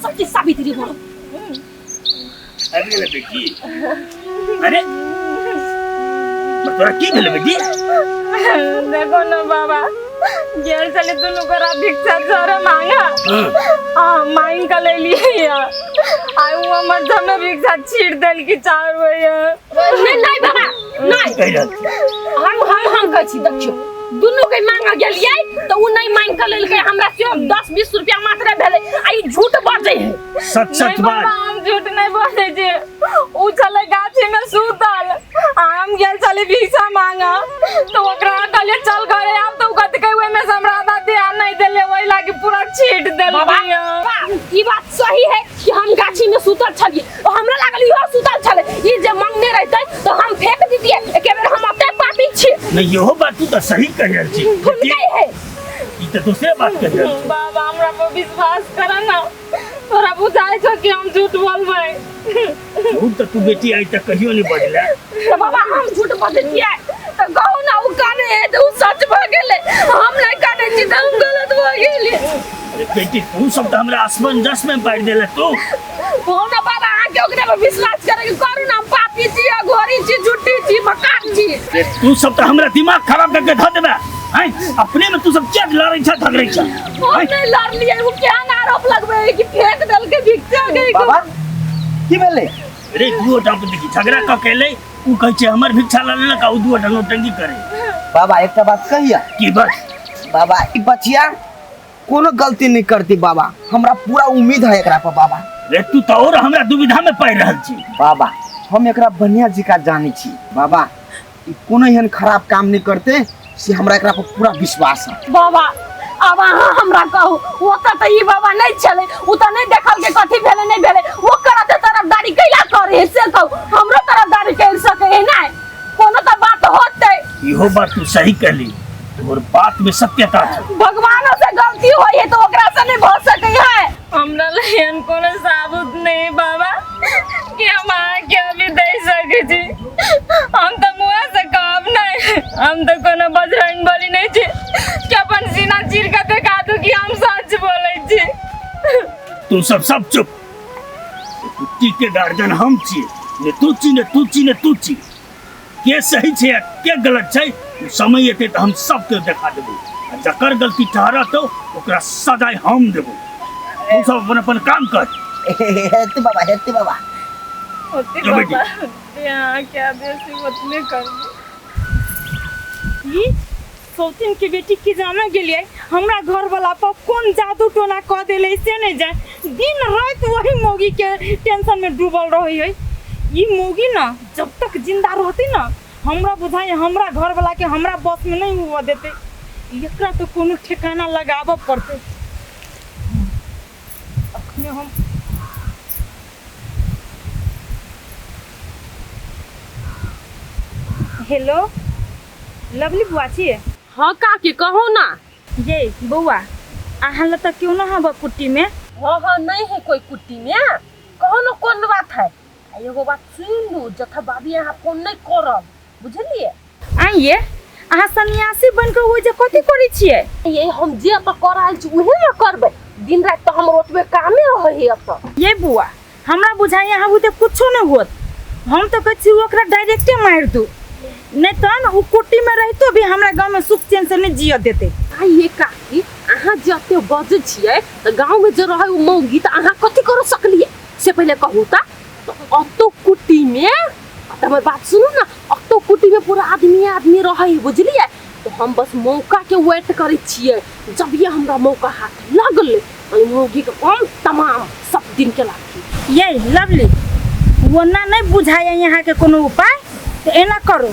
सब चीज सावित्री बोलो। आबि गेलै बेटी। अरे तोरा की भेलै बेटी? देखो न बाबा, गेल छलै दुनू गोरा भिक्षा झरे मांगा। आ मांग के लेलियै। आ उ हमर जमे भिक्षा छीट देल की चार भैया। नहीं नहीं बाबा, नहीं। कहि रहल छी। हम कहै छी, देखियौ दुनू के मांग गेलियै तऽ उ नहीं मांग के लेलकै, हमरा से 10-20 रुपया मात्र भेलै आ ई झूठ बजै है। सच सच नहीं बात। बाबा, हम झूठ नहीं बजै छी। उ छलै गाछी में सुतल आ हम गेल छली भिक्षा मांगा, तो ओकरा कहलियै चल घरे आब, तऽ उ कथी कहै ओहिमे से हमरा आधा ध्यान नहीं देलियै, ओहि लागी पूरा छीट बाबा, देलियै। बाबा, ई बात सही है कि हम गाछी में सुतल छलियै, तो हमरा लागल इहो सुतल छलै, ई जे मांगने रहतै तो हम फेंक दितियै। एके बेर हम अपने पापी छी। नहीं, इहो बात तू तऽ सही कहि रहल छी। हुनकै है। ई तऽ दोसरे बात कहि रहल छी। बाबा, हमरा पर विश्वास कर ना, तोरा बुझाइ छौ कि हम झूठ बोलबै? झूठ तऽ तू बेटी आइ तक कहियो नहि बजले। तऽ बाबा, हम झूठ बजै छियै तऽ कहू ना, उ काने है तऽ उ सच भऽ गेलै, हम नहि काने छी तऽ हम गलत भऽ गेलियै। अरे बेटी, तू सब तऽ हमरा असमंजस में पारि देले तू। कहू ना बाबा, अहाँके ओकरा पर विश्वास करे के करू ना, हम पापी छी, अघोरी छी, झूठी छी, मकार छी। अरे तू सब तऽ हमरा दिमाग खराब करके धऽ देबे हैं। अपने में तू सब क्या लड़ै छ झगड़ै छ? हम नहीं लड़लियै, उ केहन आरोप लगबै है कि फेंक देलकै भिक्षा के। बाबा, की भेलै? अरे दू गोटा पर देखी झगड़ा कऽ के एलै, उ कहै छै हमर भिक्षा लऽ लेलक आ उ दू गोटा नौटंकी करे। बाबा, एकटा बात कहिया? की बस। बाबा, ई बचिया कोनो गलती नहीं करती बाबा, हमरा पूरा उम्मीद है एकरा पर बाबा। रे तू तऽ और हमरा दुविधा में पड़ि रहल छी। बाबा, हम एकरा बढ़िया जकाँ जानै छी बाबा, ई कोनो एहन खराब काम नहीं करते, से हमरा एकरा पर पूरा विश्वास है। बाबा, आब अहाँ हमरा कहू, ओतऽ तऽ ई बाबा नहि छलै, ओ तऽ नहि देखल के कथी भेलै नहि भेलै, ओकर एते तरफदारी कैला करे है से कहू? हमरो तरफदारी कर सके है नहि? कोनो तऽ बात होतै। इहो बात तू सही कहली, तोहर बात में सत्यता छै। भगवानो से गलती होई है तो ओकरा से नहीं भऽ सकै है। हमरा लग एहन कोनो साबुत नहीं बाबा कि हम अहाँके अभी दे सकै छी। हम तऽ मुँह से कहब नहीं, हम तऽ कोनो बजरंग बली नहीं छी कि अपन सीना चीर के देखा दू कि हम सच बोलै छी। तू सब सब चुप। कुत्ती के गार्जियन हम छी, ने तू छी ने तू छी ने तू छी। के सही छै आ के गलत छै ओ समय एतै तऽ हम सबके देखा देबै आ जकर गलती ठहरत ओकरा सजाय हम देबै। तू सब अपन अपन काम कर। हेतै बाबा, हेतै बाबा। होते जो बेटी। बाबा, अहाँके आदेश ओतने करबै। ई सौतीन के बेटी की जाना गेलियै हमरा घर वाला पर कोन जादू टोना कऽ देले से नहीं जाए, दिन रात वही मौगी के टेंशन में डूबल रहे है। ई मौगी ना जब तक जिंदा रहती ना, हमरा बुझाइ हमरा घर वाला के हमरा बस में नहीं हुआ देते। एकरा तो कोनो ठिकाना लगाबऽ पड़तै। अखने हम हेलो, लवली बुआ छियै? हाँ काकी, कहू ना। ये बौआ, अहाँ लग तऽ क्यों ना हब कुट्टी में? हाँ हाँ, नहीं है कोई कुट्टी में। कहो ना कोन बात है? आ एगो बात सुन लू, जथा बाबी अहाँ फोन नहीं करब, बुझलिए? आइए, अहाँ सन्यासी बन के ओइ जे कथी करै छियै? ये हम जे एतऽ कर आयल छी उहे ना करबै, दिन राति तऽ हमर ओतबे कामे रहै है एतऽ। ये बुआ, हमरा बुझाइए अहाँ बुते कुछो नहि होत। हम तऽ कहै छी ओकरा डायरेक्टे मारि दू, नहि तऽ ने उ कुट्टी में रहितो भी हमरा गाँव में सुख चैन से नहि जियऽ देतै। आ ये काकी, अहाँ जे एते बजै छियै तऽ गाँव में जे रहै उ मौगी तऽ अहाँ कथी कर सकलियै से पहिले कहू। तऽ अतो कुट्टी में, तऽ हमर बात सुनू ना, अतो कुट्टी में पूरा आदमी आदमी रहै है, बुझलियै? तऽ हम बस मौका के वेट करै छियै, जब ये हमरा मौका हाथ लगलै ओहि मौगी के हम तमाम सब दिन के लागी। ये लवली, ओना नहीं बुझाइए यहाँ के कोनो उपाय तऽ एना करू,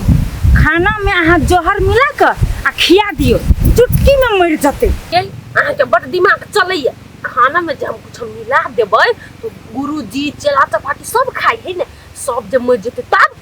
खाना में अहाँ जहर मिला कऽ आ खिया दियौ, चुटकी में मरि जेतै। ये अहाँके बड दिमाग चलैया। खाना में जे हम कुछ मिला देबै तो गुरुजी चेला चपाटी सब खाइ है ने, सब जे मरि जेतै तब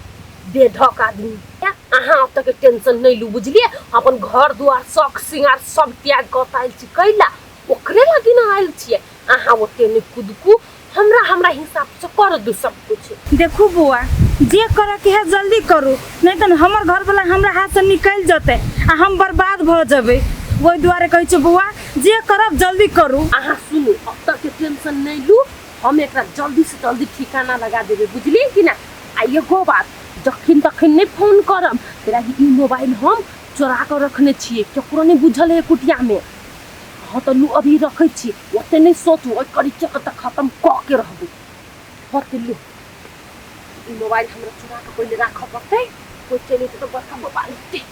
बेढक आदमी। अहाँ ओतऽ के टेंशन नहीं लू, बुझलियै? अपन घर दुआर शौक श्रृंगार सब त्याग कऽ आयल छी कैला? ओकरे लगी ना आयल छियै। अहाँ ओते नहि कुदकू, हमरा हमरा हिसाब से कर दू सब कुछ। देखू बुआ, जे करे के है जल्दी करू, नहीं तऽ हमर घरवला हमरा हाथसँ निकलि जेतै आ हम बर्बाद भऽ जेबै। ओहि दुआरे कहै छी बौआ, जे करब जल्दी करू। अहाँ सुनू, अब तक के टेंशन नहीं लू, हम एकरा जल्दी से जल्दी ठिकाना लगा देबै, बुझलियै कि ना? आ एगो बात, जखन तखन नहीं फोन करब, तेरा ई मोबाइल हम चोरा कऽ रखने छियै, केकरो नहीं बुझल है कुटिया में। हाँ तऽ लू अभी रखै छी, ओते नहीं सोचू, ओहि करीचे के तऽ खत्म कऽ के रहबै। हाँ तऽ लू, ई मोबाइल हमरा चोरा कऽ पहिले राखऽ पड़तै, कोइ चलि एतै तऽ बड़का मोबाइल हेतै।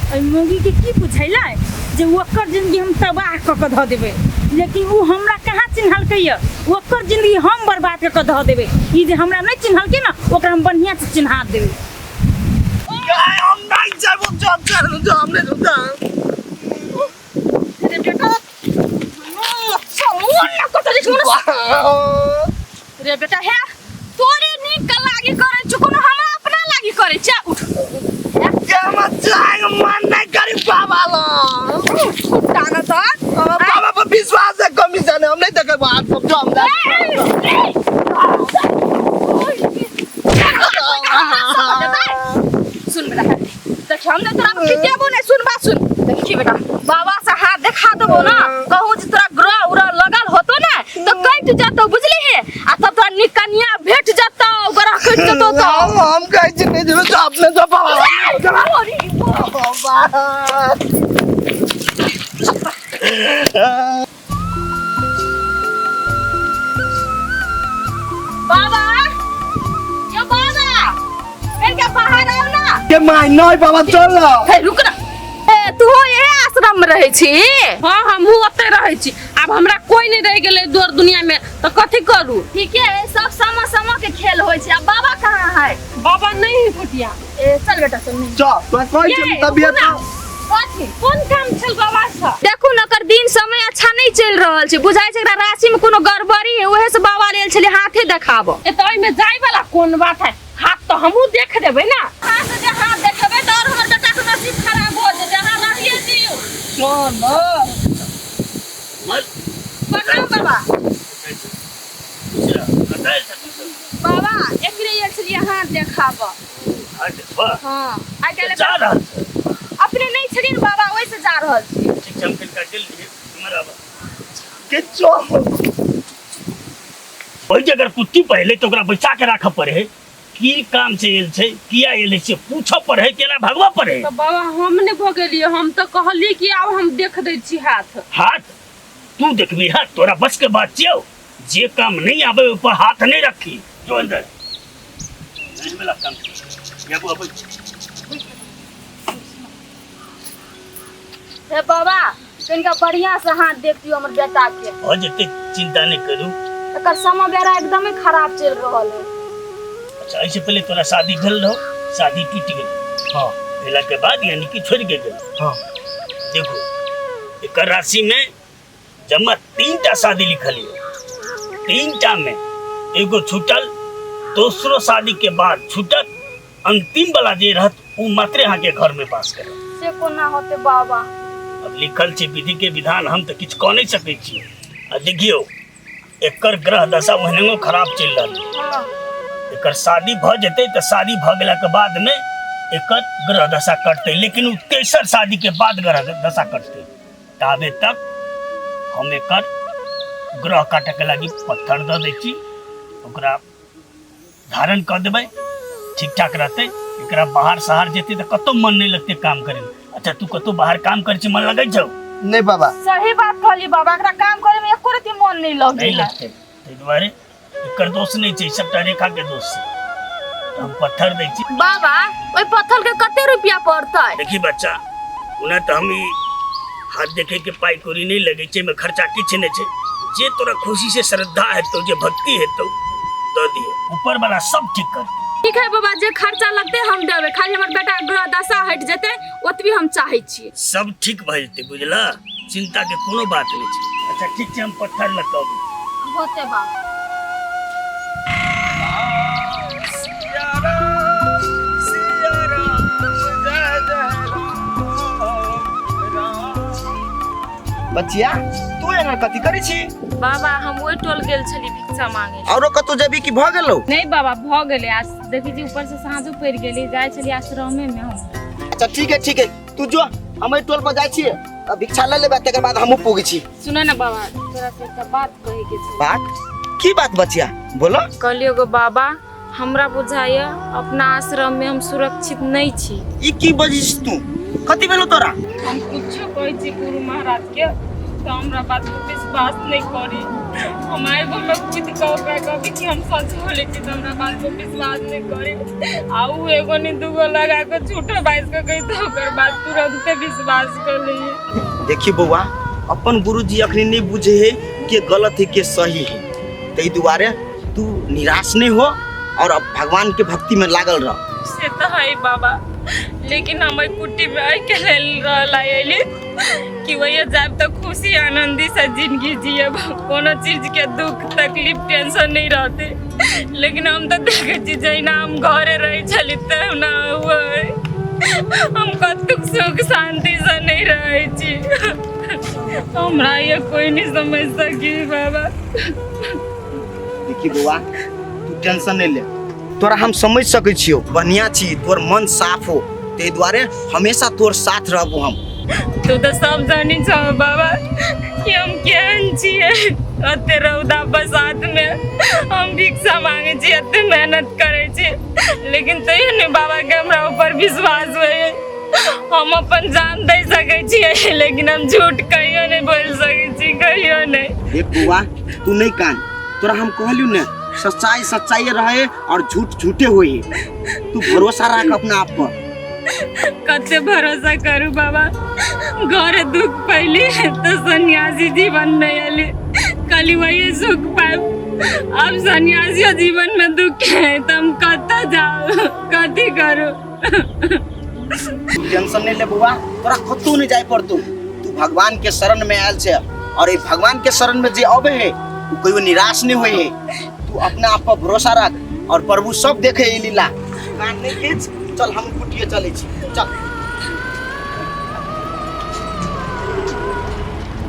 एहि मौगीके की बुझैलै जे ओकर जिंदगी हम तबाह कऽ कऽ धऽ देबै, लेकिन ओ हमरा कहाँ चिन्हलकै यऽ? ओकर जिंदगी हम बर्बाद कऽ कऽ धऽ देबै। ई जे हमरा नहि चिन्हलकै ने, ओकरा हम बढ़िआँ से चिन्हा देबै। हम नहीं जाबो, जब चल जो हमने जुता। रे बेटा, समूह न कतऽ जे छौ रे बेटा, हे तोरे नीक लागी करै छु, कोनो हमरा अपना लागी करै छै? उठ। के मत जाए, मन नहीं करी बाबा ला। कुत्ता न त बाबा पर विश्वास है कमी जाने, हम नहीं देखे बात सब जो हम सुन बेटा, देख हम तोरा खिचेबो नहीं, सुन बात सुन। देखी बेटा, बाबा से हाथ देखा देबो ना, कहूँ जे तोरा ग्रह उरह लगल होतो ना तो कटि जतो, बुझली हे? आ तब तोरा निकनिया भेट जतो, ग्रह कटि जतो। तो हम कहै छी नहीं जेबै, जो अपने जो बाबा। बाबा, यो बाबा, इनके बाहर आओ ना। के my नहीं बाबा, चल ना। हे रुक ना, ए तू ये आश्रम में रहै छी? हाँ, हमहूँ ओतै रहै छी। आब हमरा कोई नहीं रहि गेलै दौर दुनिया में, तऽ कथी करू? ठीके है, सब समा समा के खेल होइ छै। आ बाबा कहाँ है? बाबा नहीं है कुटिया। ए चल बेटा, चल। नहीं चल, तोरा कहै छी तबियत कथी कोन काम छल बाबा से? देखू न, एकर दिन समय अच्छा नहीं चलि रहल छै, बुझाइ छै एकरा राशि में कोनो गड़बड़ी है, उहे से बाबा लेल छलै हाथे देखाबऽ। ए तऽ एहिमे जाय वाला कोन बात है? हाथ तऽ हमहूँ देख देबै ना। हाथ जे हाथ देखेबै तऽ और हमर बेटा के नसीब खराब हो जेतै। अहाँ रहिए दियौ। चल ना। प्रणाम बाबा। बाबा, एकरे आयल छलियै हाथ देखाबऽ। हाँ, आइ काल्हि जा रहल छै। अपने नहीं छलियै ने बाबा, ओहि से जा रहल छी। ठीक छै, हम कनिका गेल रहियै, इम्हर आबऽ। के चल। ओहि जे अगर कुत्ती पहले तऽ ओकरा बैसा के राखऽ पड़े है, की काम से एल छै, किया एल छै, पूछऽ पड़े है, केना भगबऽ पड़े है। तऽ बाबा, हम नहि भऽ गेलियै, हम तऽ कहलियै कि आब हम देख दै छी हाथ। हाथ तू देखबी हाथ? तोरा बस के बात छियौ? जे काम नहीं आवे ऊपर हाथ नहीं रखी, जो अंदर नहीं वाला काम आबू, आबू। हे बाबा, कनिका बढ़िया से हाथ देख दियौ हमर बेटा के। हो जेतै, चिंता नहीं करू। एकर समय बेरा एकदमे खराब चलि रहल है। अच्छा, ऐसे पहले तोरा शादी भेल रहो, शादी टूट गेल? हाँ। भेला के बाद यानी कि छोड़ के गेल? हाँ। देखो, एकर राशि में जमा 3 टा शादी लिखल है, 3 टा में एगो छूटल, दोसरो शादी के बाद छूटत, अंतिम वाला जे रहत उ मात्रे अहाँ के घर में वास करत। से कोना होते बाबा? अब लिखल छै विधि के विधान, हम तऽ किछु कऽ नहि सकै छी। आ देखियौ, एकर ग्रह दशा ओहनेो खराब चलि रहल है। एकर शादी भऽ जेतै तऽ शादी भऽ गेलाके बादमे एकर ग्रह दशा कटतै, लेकिन उ तेसर शादी के बाद ग्रह दशा कटतै। ताबे तक हम एकर ग्रह काटऽके लागी पत्थर दऽ दै छी, ओकरा धारण कऽ देबै, ठीक ठाक रहतै। एकरा बाहर शहर जेतै तऽ कतौ मन नहि लगतै काम करे। अच्छा, तू कतौ बाहर काम करै छी, मन लगै छौ? नहीं बाबा। सही बात कहली बाबा, एकरा काम करे में एको रति मन नहीं लगे नहीं है। लगतै, ताहि दुआरे एकर दोष नहि छै, सबटा रेखा के दोष छै। तऽ हम पत्थर दै छी। बाबा, ओहि पत्थर के कते रुपया पड़तै? देखी बच्चा, ओना तऽ हम ई हाथ देखे के पाइ कौड़ी नहि लगै छै, एहिमे खर्चा किछु नहि छै। जे तोरा खुशी से श्रद्धा हेतौ, जे भक्ति हेतौ, दऽ दिहे, ऊपर वाला सब ठीक करतै। ठीक है बाबा, जे खर्चा लगतै हम देबै, खाली हमर बेटा के ग्रह दशा हटि जेतै, ओतबी हम चाहै छियै। सब ठीक भऽ जेतै, बुझला? चिंता के कोनो बात नहि छै। अच्छा, ठीक छै, हम पत्थर लऽ कऽ अबै। होते बाबा। सिया राम, सिया राम, जय जय राम राम। बचिया, तू एना रहल कथी करै छी? बाबा हम ओहि टोल गेल छली भिक्षा मांगे। औरो कतौ जेबी की भऽ गेलौ? नहीं बाबा भऽ गेलै। आज देखै छी ऊपर से साँझो पड़ि गेलै, जाइ छली आश्रमे में हम। अच्छा ठीक है ठीक है, तू जो, हम एहि टोल पर जाइ छियै, आ भिक्षा ले लेबै, तकर बाद हमहूँ पुगै छी। सुन ने बाबा, तोरा से एकटा बात कहे के छै। बात? की बात बचिया, बोलो। कहलियो गो बाबा, हमरा बुझाइया अपना आश्रम में हम सुरक्षित नहीं छी। ई की बजिस तू, कथी भेलो तोरा? हम कुछो कहै छी गुरु महाराज के तो हमरा बात पर विश्वास नहीं करी। हम आएगो में कूद के ओकरा कहबी कि हम सच बोले छी तो हमरा बात पर विश्वास नहीं करी। आ उ एगो नहीं दूगो लगा के झूठो बाजि के कही तो ओकर बात तुरंते विश्वास कर लिए। देखी बौआ, अपन गुरुजी अखनी नहीं बुझे है के गलत है के सही है, ताहि दुआरे तू निराश नहीं हो और अब भगवान के भक्ति में लागल रह। से तो है बाबा, लेकिन हम एहि कुटी में एहि के लेल रहल अयली कि वही जाब तो खुशी आनंदी से जिंदगी जियब, कोनो चीज के दुख तकलीफ टेंशन नहीं रहते। लेकिन हम तो देखे छी जहिना हम घरे रहे छली तहिना हुए, हम कतुक सुख शांति से नहीं रहे छी। हमरा ये कोई नहीं समझ सकी बाबा। देखी बौआ, तू टेंशन नहीं ले, तोरा हम समझ सकै छियौ, बढ़िया छी, तोर मन साफ हो, ताहि दुआरे हमेशा तोर साथ रहबो हम। तू तो सब जानी छौ बाबा कि हम केहन छियै। अते रौदा बसात में हम भिक्षा मांगे छी, अते मेहनत करै छी, लेकिन तैयो नहीं बाबा के हमरा ऊपर विश्वास होइए। हम अपन जान दे सकै छियै, लेकिन हम झूठ कहियो नहीं बोल सकै छी, कहियो नहीं। देख बौआ, तू नहीं कान, तोरा हम कहलियौ ने सच्चाई सच्चाई रहे और झूठ झूठे होए, तू भरोसा राख अपना आप पर। कते भरोसा करू बाबा, घर दुख पहले तो सन्यासी जीवन में अली, कल वही सुख पाए, अब सन्यासी जीवन में दुख है तो हम कत जाओ, कथी करू। तू टेंशन नहीं ले बौआ, तोरा कतौ नहीं जाए पड़तौ, तू भगवान के शरण में आयल छे और ये भगवान के शरण में जे अबे है उ कहियो निराश नहीं होए है। तू अपना आप पर भरोसा रख और प्रभु सब देखे ई लीला। कान नहीं खींच, चल हम कुटिए चले छी, चल।